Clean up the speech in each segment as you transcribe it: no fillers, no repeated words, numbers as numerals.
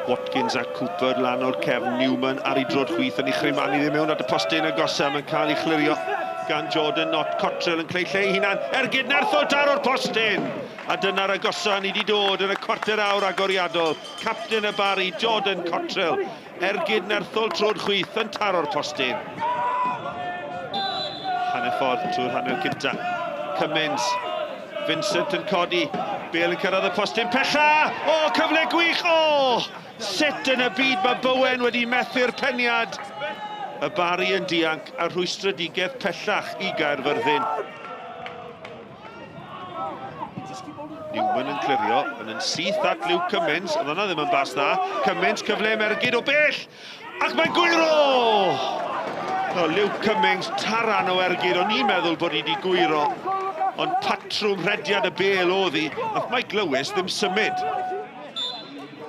Watkins a Cooper lan o'r cefn, Newman ar ei drod chwith yn ei chrymanu ddim mewn at y postyn agosaf, mae'n cael ei chlirio gan Jordan Knott. Cottrell yn creu lle i hunan, ergyd nerthol taro'r postyn! A dyna'r agosa ni wedi dod yn y cwarter awr agoriadol. Capten y Barri, Jordan Cottrell, ergyd nerthol trod chwith yn taro'r postyn. Hanner ffordd trwy'r hanner cynta. Cummins, Vincent yn codi, Bale yn cyrraedd y postyn pella! O, cyfle gwych! O! Sut yn y byd mae Bowen wedi methu'r peniad? Y Barri yn dianc a rhwystredigaeth pellach i Gaerfyrddin. Newman yn clirio, yn yn syth at Luke Cummins, oedd hwnna ddim yn bas dda. Cummins, cyfle am ergyd o bell! Ac mae'n gwyro! O, Luke Cummings, taran o ergyd, o'n i'n meddwl bod hi wedi gwyro, ond patrwm rhediad y bêl oedd hi, nath Mike Lewis ddim symud.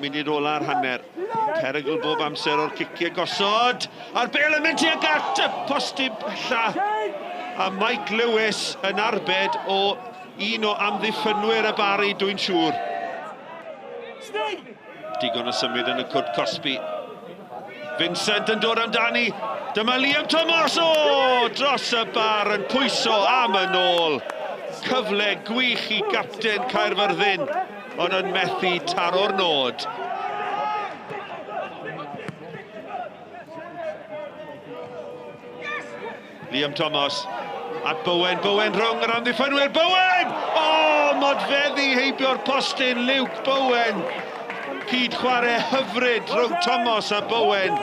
Munud ola'r hanner, perygl bob amser o'r ciciau gosod, a'r bêl yn mynd tuag at y postyn pella, a Mike Lewis yn arbed o un o amddiffynwyr y Barri, dwi'n siŵr. Digon o symud yn y cwrt cosbi. Vincent yn dod amdani. Dyma Liam Thomas! O! Dros y bar yn pwyso am yn ôl. Cyfle gwych i gapten Caerfyrddin, ond yn methu taro'r nod. Liam Thomas at Bowen, Bowen rhwng yr amddiffynwyr, Bowen! O, oh, modfeddi heibio'r postyn, Luke Bowen. Cyd chwarae hyfryd rhwng Thomas a Bowen,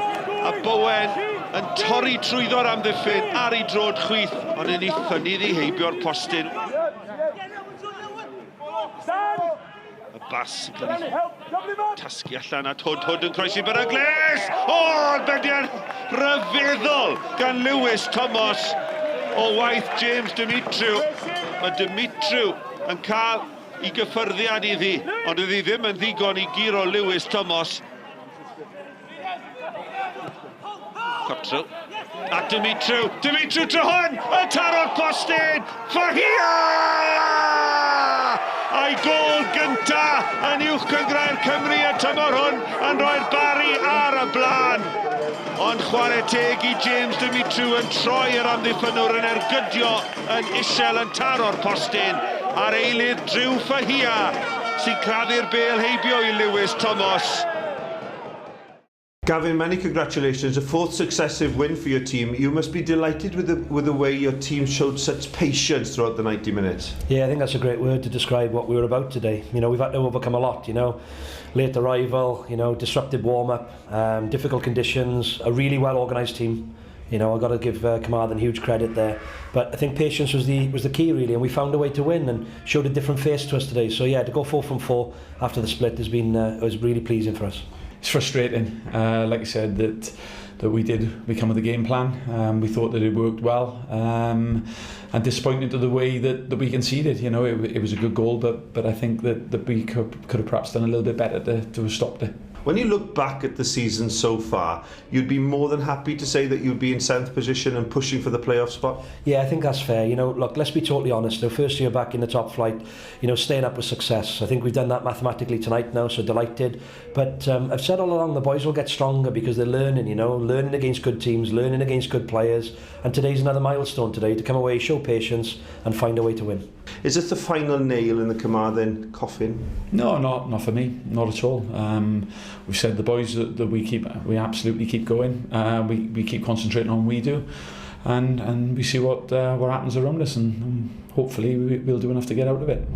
a Bowen yn torri trwyddo'r amddiffyn ar ei drod chwith, ond yn ei thynnu ddi heibio'r postyn. Y bas yn cael ei tasgu allan at Hood. Hood yn croesi beryglus! O, arbediad rhyfeddol gan Lewis Thomas o waith James Dimitriou. Mae Dimitriou yn cael i gyffyrddiad iddi, ond iddi ddim yn ddigon i guro Lewis Thomas. Cottrell. A Dimitriou. Dimitriou Trehon! Y taro'r postyn! Fahia! A'i gôl gynta yn uwch cyngrair Cymru y tymor hwn yn rhoi'r Barri ar y blaen. Ond chwarae teg i James Dimitriou yn troi yr amddiffynnwr yn ergydio yn isel yn taro'r postyn. A'r eilydd Drew Fahia sy'n claddu'r bêl heibio i Lewis Thomas. Gavin, many congratulations. A fourth successive win for your team. You must be delighted with the, with the way your team showed such patience throughout the 90 minutes. Yeah, I think that's a great word to describe what we were about today. You know, we've had to overcome a lot, you know. Late arrival, you know, disrupted warm-up, difficult conditions, a really well-organised team. You know, I've got to give Carmarthen huge credit there. But I think patience was the was the key, really, and we found a way to win and showed a different face to us today. So, yeah, to go 4 from 4 after the split has been was really pleasing for us. It's frustrating, like I said, that we did we come with a game plan. We thought that it worked well, and disappointed to the way that we conceded. You know, it was a good goal, but I think that we could have perhaps done a little bit better to have stopped it. When you look back at the season so far, you'd be more than happy to say that you'd be in 7th position and pushing for the playoff spot? Yeah, I think that's fair. You know, look, let's be totally honest. The first year back in the top flight, you know, staying up was success. I think we've done that mathematically tonight now, so delighted. But I've said all along, the boys will get stronger because they're learning, you know, learning against good teams, learning against good players. And today's another milestone today, to come away, show patience and find a way to win. Is this the final nail in the Carmarthen coffin? No, not for me, not at all. We've said the boys that we absolutely keep going. We keep concentrating on what we do, and we see what happens around us, and hopefully we'll do enough to get out of it.